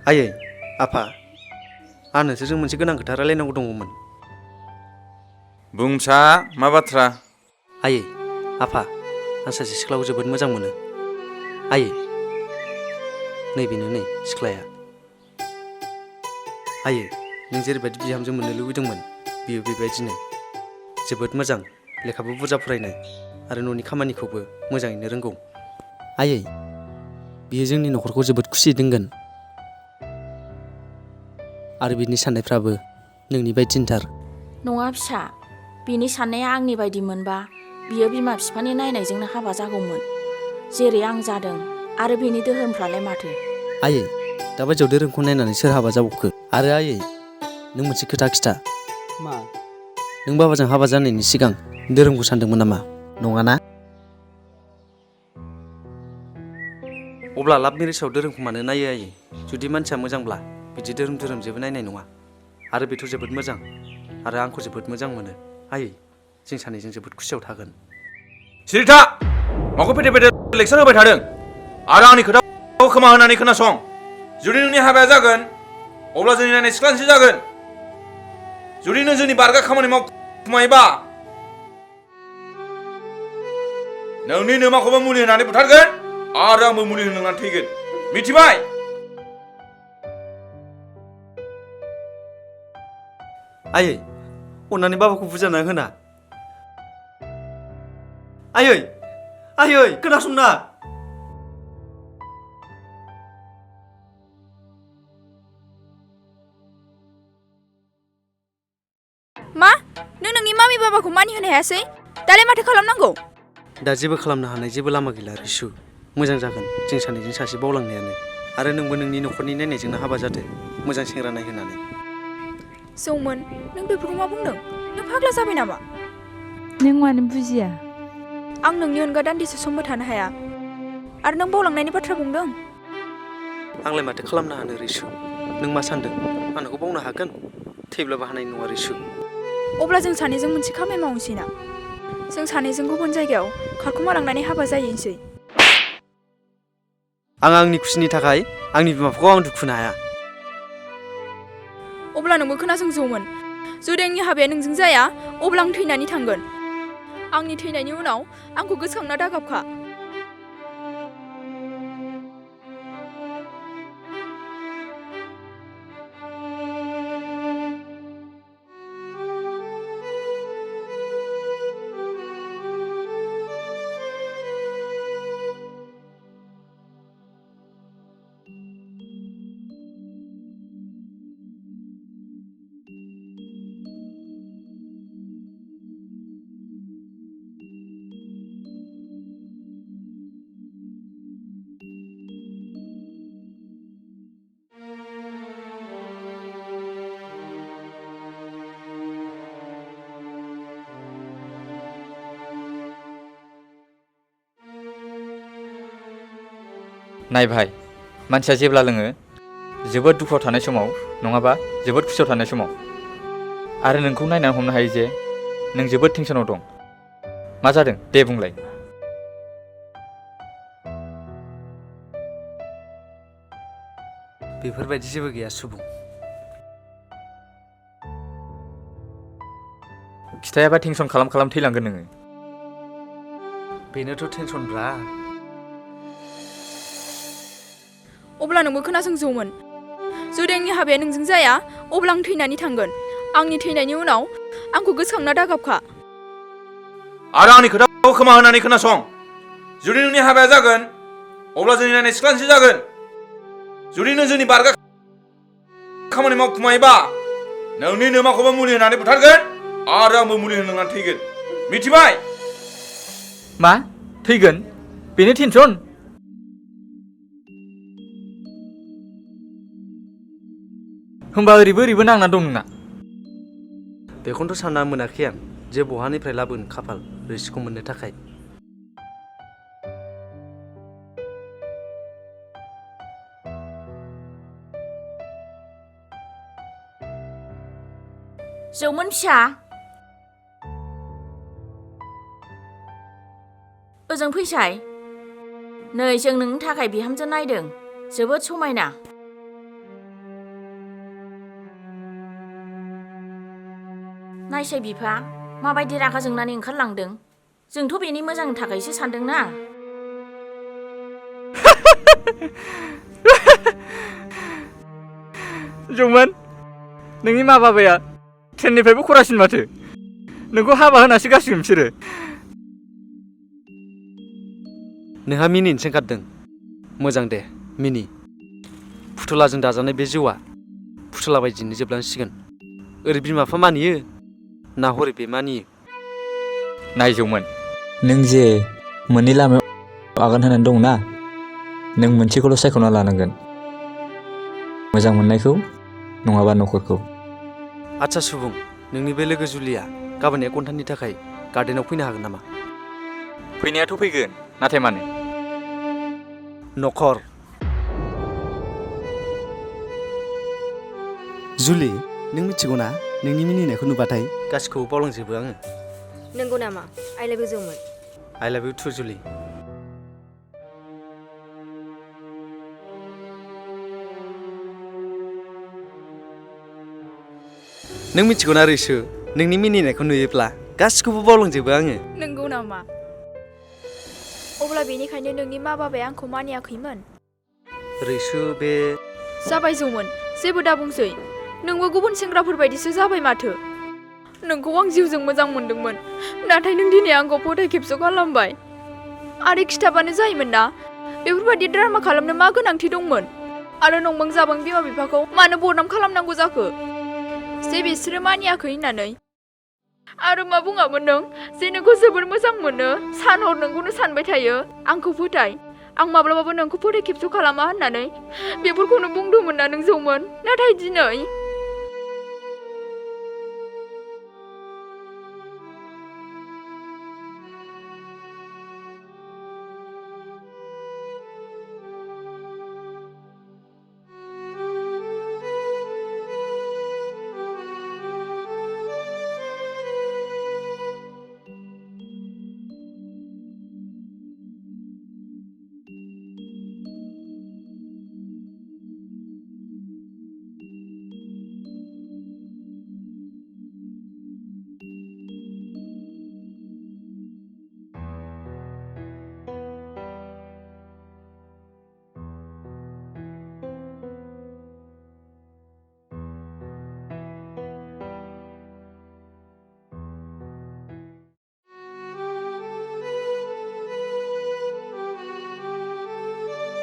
आयै, आफा, आं नोंसोरजों मोनसे गोनां खोथा रायलायनांगौ दङमोन। बुं फिसा, मा बाथ्रा? आयै, आफा, आं सासे सिख्लाखौ जोबोद मोजां मोनो। आयै, नैबेनो नै सिख्लाया। आयै, नों जेरैबायदि बिहामजो मोननो लुबैदोंमोन, बियो बेबायदिनो। जोबोद मोजां, लेखाबो बुरजा फरायनाय आरो न'नि खामानिखौबो मोजाङैनो रोंगौ। आयै, बियो जोंनि न'खरखौ जोबोद खुसि दोनगोन। आरो बिनि साननायफ्राबो नोंनि बायदिनोथार। नङा फिसा, बिनि साननाया आंनि बायदि मोनबा बियो बिमा बिफानि नायनायजोंनो हाबा जागौमोन, जेरै आं जादों। आरो बिनि दोहोनफ्रालाय माथो? आयै, दाबायदियाव धोरोमखौ नायनानै सोर हाबा जाबावखो? आरो आयै, नों मोनसे खोथा खिथा। मा? नों बाबाजों हाबा जानायनि सिगां धोरोमखौ सानदोंमोन नामा? नङाना? अब्ला लाभ मेरेजआव धोरोमखौ मानो नायो आयै? जुदि मानसिया मोजांब्ला बिदि धोरोम जेबो नायनाय नङा। आरो बेथ' जोबोद मोजां, आरो आंखौ जोबोद मोजां मोनो। आयै, जों सानैजों जोबोद खुसियाव थागोन। सिरिथा! माखौ फेथे फेथे लेक्सार होबाय थादों? आरो आंनि खोथाखौ खोमा होनानै खोनासं। जुदि नोंनि हाबाया जागोन, अब्ला जोंनि नायनाय सिख्लानिसो जागोन। जुदि नों जोंनि बारगा खामानि मावखुमायोबा नोंनि नोमाखौबो मुलि होनानै बुथारगोन आरो आंबो मुलि होनानै थैगोन। मिथिबाय? आयै, अन्नानै बाबाखौ बुजायना होना। आयै, आयै, खोनासंना। मा? नों नोंनि मामि बाबाखौ मानिहोनो हायासै? दालाय माथो खालामनांगौ? दा जेबो खालामनो हानाय जेबो लामा गैला रिसु। मोजां जागोन जों सानैजों सासे बावलांनायानो। आरो नोंबो नोंनि न'खरनि नायनायजोंनो हाबा जादो, मोजां सेंग्रा नायहोनानै। जौमोन, नों बेफोरखौ मा बुंदों? नों फाग्ला जाबाय नामा? नों मानो बुजिया? आं नोंनि अनगा दान्दिसे समबो थानो हाया। आरो नों बावलांनायनि बाथ्रा बुंदों? आंलाय माथो खालामनो हानो रिसु? नों मा सानदों? आं नोंखौ बावनो हागोन? थैब्लाबो हानाय नङा रिसु। अब्ला जों सानैजों मोनसे खामानि मावनोसै ना? जों सानैजों गुबुन जायगायाव खारखुमा लांनानै हाबा जाहैनोसै। आं आंनि खुसिनि थाखाय आंनि बिमा बिफाखौ आं दुखुनो हाया। अब्ला नोंबो खोनासं जौमोन, जुदि आंनि हाबाया नोंजों जाया, अब्ला आं थैनानै थांगोन। आंनि थैनायनि उनाव आंखौ गोसोखांना दागाबखा। नाय भाई, मानसिया जेब्ला लोङो जोबोद दुखुआव थानाय समाव नङाबा जोबोद खुसियाव थानाय समाव। आरो नोंखौ नायनानै हमनो हायो जे नों जोबोद टेनसनाव दं। मा जादों दे बुंलाय? बेफोरबायदि जेबो गैया सुबुं। खिथायाबा टेनसन खालाम खालाम थैलांगोन नोङो। बेनोथ' टेनसनब्रा। अब्ला नोंबो खोनासं जौमोन, जुदि आंनि हाबाया नोंजों जाया, अब्ला आं थैनानै थांगोन। आंनि थैनायनि उनाव आंखौ गोसोखांना दागाबखा। आरो आंनि खोथाखौ खोमा होनानै खोनासं। जुदि नोंनि हाबाया जागोन, अब्ला जोंनि नायनाय सिख्लानिसो जागोन। जुदि नों जोंनि बारगा खामानि मावखुमायोबा नोंनि नोमाखौबो मुलि होनानै बुथारगोन आरो आंबो मुलि होनानै थैगोन। मिथिबाय? मा? थैगोन? बेनो टेनसन? होमबा ओरैबो ओरैबो नांना दं नोंना। बेखौनोथ' सानना मोनाखै आं, जे बहानिफ्राय लाबोनो खाफाल रैसुखौ मोननो थाखाय। जौमोन फिसा, ओजों फैसाय। नै जों नोंनि थाखाय बिहामजो नायदों, जोबोद समायना। नायसाय बिफा माबायदि रागा जोंनानै ओंखारलांदों। जोंथ' बेनि मोजांनि थाखायसो सानदोंना। जौमोन नोंनि मा बाबाया ट्रेननिफ्रायबो खरासिन माथो। नोंखौ हाबा होनासो गासिगोन बिसोरो। नोंहा मिनिनोसो ओंखारदों। मोजां दे मिनि। फुथुलाजों दाजानाय बे जिउआ फुथुला बायदिनो जोबलांसिगोन। ओरै बिमा बिफा मानियो ना हरै बे मानियो। नायजौमोन नों जे मोननै लामायाव आगान होनानै दंना, नों मोनसेखौल' सायख'ना लानांगोन। मोजां मोननायखौ नङाबा न'खरखौ। आच्छा सुबुं, नोंनि बे लोगो जुलिया गाबोन 1 घन्टानि थाखाय गार्डेनाव फैनो हागोन नामा? फैनायाथ' फैगोन, नाथाय मानो? न'खर। जुलि, नों मिथिगौ ना नोंनि मिनिनायखौ नुबाथाय गासिखौबो बावलांजोबो आङो। नंगौ नामा? आइ लाभ इउ जौमोन। आइ लाभ इउ टु जुलि। नों मिथिगौ ना रैसु, नोंनि मिनिनायखौ नुयोब्ला गासिखौबो बावलांजोबो आङो। नंगौ नामा? अब्ला बेनिखायनो नोंनि मा बाबाया आंखौ मानियाखैमोन? रैसु बे जाबाय जौमोन, जेबो दाबुंसै। नोंबो गुबुन सेंग्राफोर बायदिसो जाबाय माथो। नोंखौ आं जिउजों मोजां मोनदोंमोन, नाथाय नों दिनै आंखौ फोथायखेबस' खालामबाय। आरो खिथाबानो जायोमोन ना, बेफोरबायदि ड्रामा खालामनो मा गोनांथि दंमोन? आरो नंबां जाबां बिमा बिफाखौ मानो बदनाम खालामनांगौ जाखो? जे बिसोरो मानियाखै होननानै। आरो मा बुङामोन नों जे नोंखौ जोबोर मोजां मोनो, सान हर नोंखौनो सानबाय थायो। आंखौ फोथाय, आं माब्लाबाबो नोंखौ फोथायखेबस' खालामा होननानै बेफोरखौनो बुंदोंमोन ना नों जौमोन। नाथाय दिनै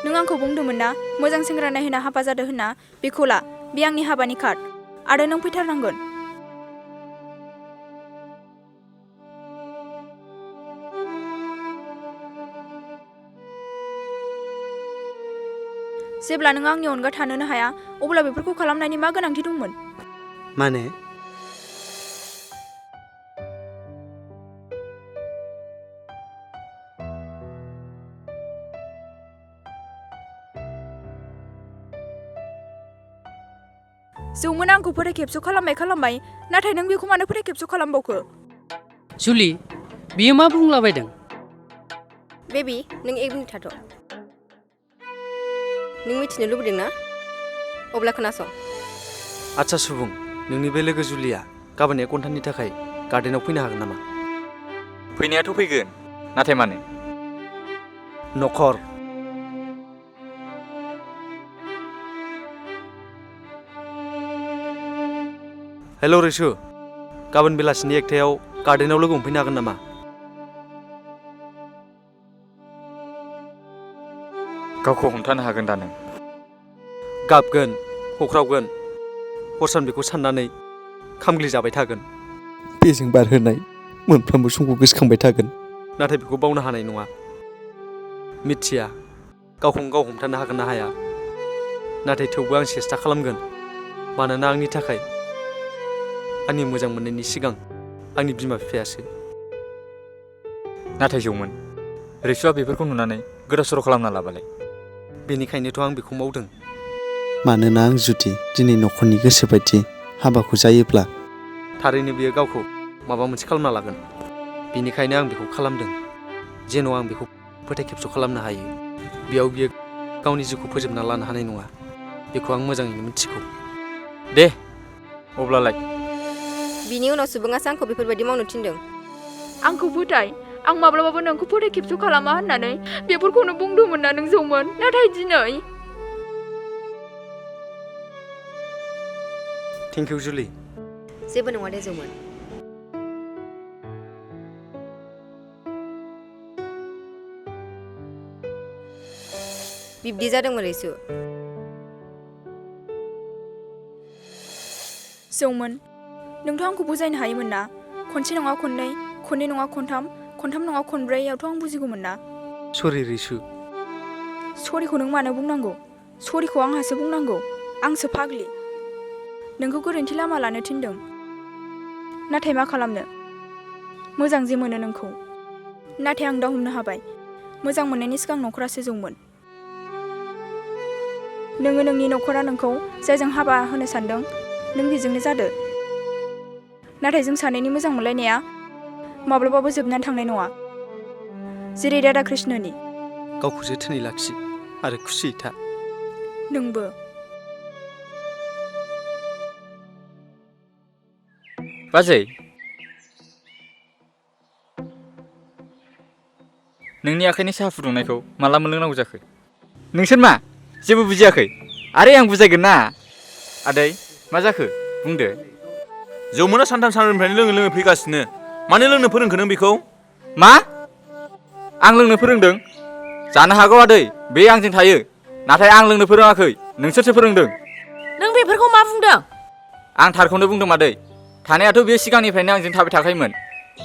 नों आंखौ बुंदोंमोन ना मोजां सेंग्रा नायहोना हाबा जादो होनना। बेखौ ला, बे आंनि हाबानि कार्ड। आरो नों फैथारनांगोन। जेब्ला नों आंनि अनगा थानोनो हाया, अब्ला बेफोरखौ खालामनायनि मा गोनांथि दंमोन? माने? जौमोन आंखौ फोथायखेबस' खालामबाय, नाथाय नों बेखौ मानो फोथायखेबस' खालामबावखो? जुलि, बियो मा बुंलाबायदों? बेबी, नों 1 मिनिट थाथ'। नों मिथिनो लुबैदों ना? अब्ला खोनासं। आच्छा सुबुं, नोंनि बे लोगो जुलिया गाबोन 1 घन्टानि थाखाय गार्डेनाव फैनो हागोन नामा? फैनायाथ' फैगोन, नाथाय मानो? न'खर। हेल' रैसु, गाबोन बेलासिनि 1टायाव गार्डेनाव लोगो हमफैनो हागोन नामा? गावखौ हमथानो हागोन दा नों? गाबगोन, हख्रावगोन, हरसान बेखौ साननानै खामग्लि जाबाय थागोन। बेजों बारहोनाय मोनफ्रोमबो समखौ गोसोखांबाय थागोन। नाथाय बेखौ बावनो हानाय नङा। मिथिया गावखौनो गाव हमथानो हागोन ना हाया, नाथाय थेवबो आं सेस्था खालामगोन। मानोना आंनि थाखाय आंनि मोजां मोननायनि सिगां आंनि बिमा बिफायासो। नाथाय जौमोन, रैसुआ बेफोरखौ नुनानै गोदाव सोराव खालामना लाबालाय? बेनिखायनोथ' आं बेखौ मावदों। मानोना आं जुदि दिनै न'खरनि गोसो बायदि हाबाखौ जायोब्ला थारैनो बियो गावखौ माबा मोनसे खालामना लागोन। बेनिखायनो आं बेखौ खालामदों, जेन' आं बेखौ फोथायखेबस' खालामनो हायो। बेयाव बियो गावनि जिउखौ फोजोबना लानो हानाय नङा। बेखौ आं मोजाङैनो मिथिगौ। दे, अब्लालाय बिनि उनाव सुबुङासो आंखौ बेफोरबायदि मावनो थिनदों। आंखौ फोथाय, आं माब्लाबाबो नोंखौ फोथायखेबस' खालामा होननानै बेफोरखौनो बुंदोंमोन ना नों जौमोन। नाथाय दिनै थेंक इउ जुलि। जेबो नङा दे जौमोन। बिब्दि जादोंमोन रैसु। जौमोन, नोंथ' आंखौ बुजायनो हायोमोन ना? खनसे नङा खननै, खननै नङा खनथाम, खनथाम नङा खनब्रैयावथ' आं बुजिगौमोन ना? सरि रैसु। सरिखौ नों मानो बुंनांगौ? सरिखौ आंहासो बुंनांगौ। आंसो फाग्लि। नोंखौ गोरोन्थि लामा लानो थिनदों। नाथाय मा खालामनो? मोजां जे मोनो नोंखौ। नाथाय आं दा हमनो हाबाय, मोजां मोननायनि सिगां नखरासो जौमोन। नोङो नोंनि नखरा नोंखौ जायजों हाबा होनो सानदों, नों बेजोंनो जादो। नाथाय जों सानैनि मोजां मोनलायनाया माब्लाबाबो जोबनानै थांनाय नङा। जेरै राधा कृष्णनि। गावखौ जोथोनै लाखि आरो खुसियै था। नोंबो। बाजै, नोंनि आखाइनि साहा फुदुंनायखौ माला मोनलोंनांगौ जाखो? नोंसोर मा जेबो बुजियाखै? आरे आं बुजायगोन ना। आदै, मा जाखो बुंदो। जौमोना सानथाम सानब्रैनिफ्रायनो लोङै लोङै फैगासिनो। मानो लोंनो फोरोंखो नों बेखौ? मा? आं लोंनो फोरोंदों? जानो हागौ आदै, बे आंजों थायो। नाथाय आं लोंनो फोरोङाखै, नोंसोरसो फोरोंदों। नों बेफोरखौ मा बुंदों? आं थारखौनो बुंदों मादै। थानायाथ' बियो सिगांनिफ्रायनो आंजों थाबाय थाखायोमोन।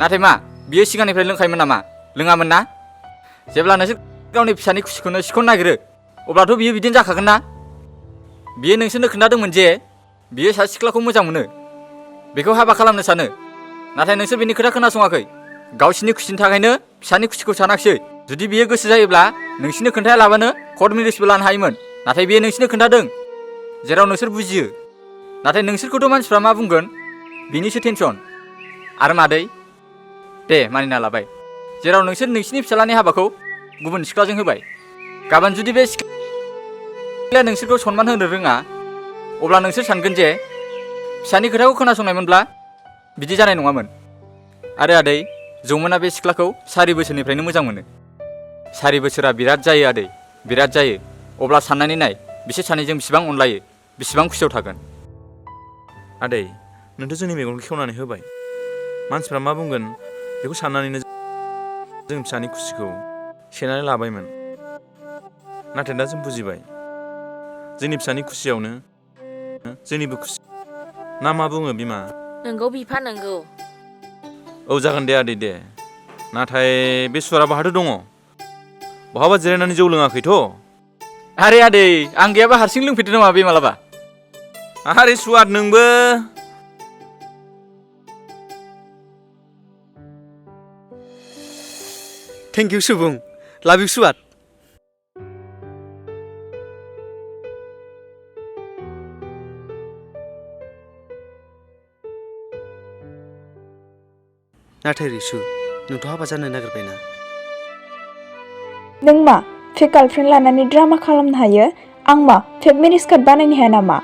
नाथाय मा बियो सिगांनिफ्राय लोंखायोमोन नामा? लोङामोन ना? जेब्ला नोंसोर गावनि फिसानि खुसिखौनो सिख'नो नागिरो, अब्लाथ' बियो बिदिनो जाखागोन ना? बियो नोंसोरनो खोन्थादोंमोन जे बियो सासे सिख्लाखौ मोजां मोनो, बेखौ हाबा खालामनो सानो। नाथाय नोंसोर बिनि खोथा खोनासङाखै। गावसिनि खुसिनि थाखायनो फिसानि खुसिखौ सानाखिसै। जुदि बियो गोसो जायोब्ला नोंसिनो खोन्थायालाबानो कर्ट मेरेजबो लानो हायोमोन। नाथाय बियो नोंसिनो खोन्थादों, जेराव नोंसोर बुजियो। नाथाय नोंसोरखौथ' मानसिफ्रा मा बुंगोन बिनिसो टेनसन। आरो मादै, दे मानिना लाबाय, जेराव नोंसोर नोंसिनि फिसालानि हाबाखौ गुबुन सिख्लाजों होबाय। गाबोन जुदि बे सिख्लाया नोंसोरखौ सनमान होनो रोङा, अब्ला नोंसोर सानगोन जे फिसानि खोथाखौ खोनासंनायमोनब्ला बिदि जानाय नङामोन। आरो आदै, जौमोना बे सिख्लाखौ 4 बोसोरनिफ्रायनो मोजां मोनो। 4 बोसोरा बिराद जायो आदै, बिराद जायो। अब्ला साननानै नाय बिसोर सानैजों बिसिबां अनलायो, बिसिबां खुसियाव थागोन। आदै, नोंथ' जोंनि मेगनखौ खेवनानै होबाय। मानसिफ्रा मा बुंगोन बेखौ साननानैनो जों फिसानि खुसिखौ सेनानै लाबायमोन। नाथाय दा जों बुजिबाय, जोंनि फिसानि खुसियावनो जोंनिबो खुसि। ना मा बुङो बिमा? नोंगौ बिफा, नोंगौ। औ जागोन दे आदै दे। नाथाय बे सुवारा बाहाथो दङ? बहाबा जिरायनानै जौ लोङाखैथ'? आरे आदै, आं गैयाबा हारसिं लोंफेरदों नामा बे मालाबा? आरे सुवाद नोंबो। थेंक इउ सुबुं। लाभ इउ सुवाद। नाथाय रैसु, नोंथ' हाबा जानो नागिरबायना? नों मा फेक गार्लफ्रेन्ड लानानै ड्रामा खालामनो हायो? आं मा फेक मेरिज कार्ड बानायनो हाया नामा?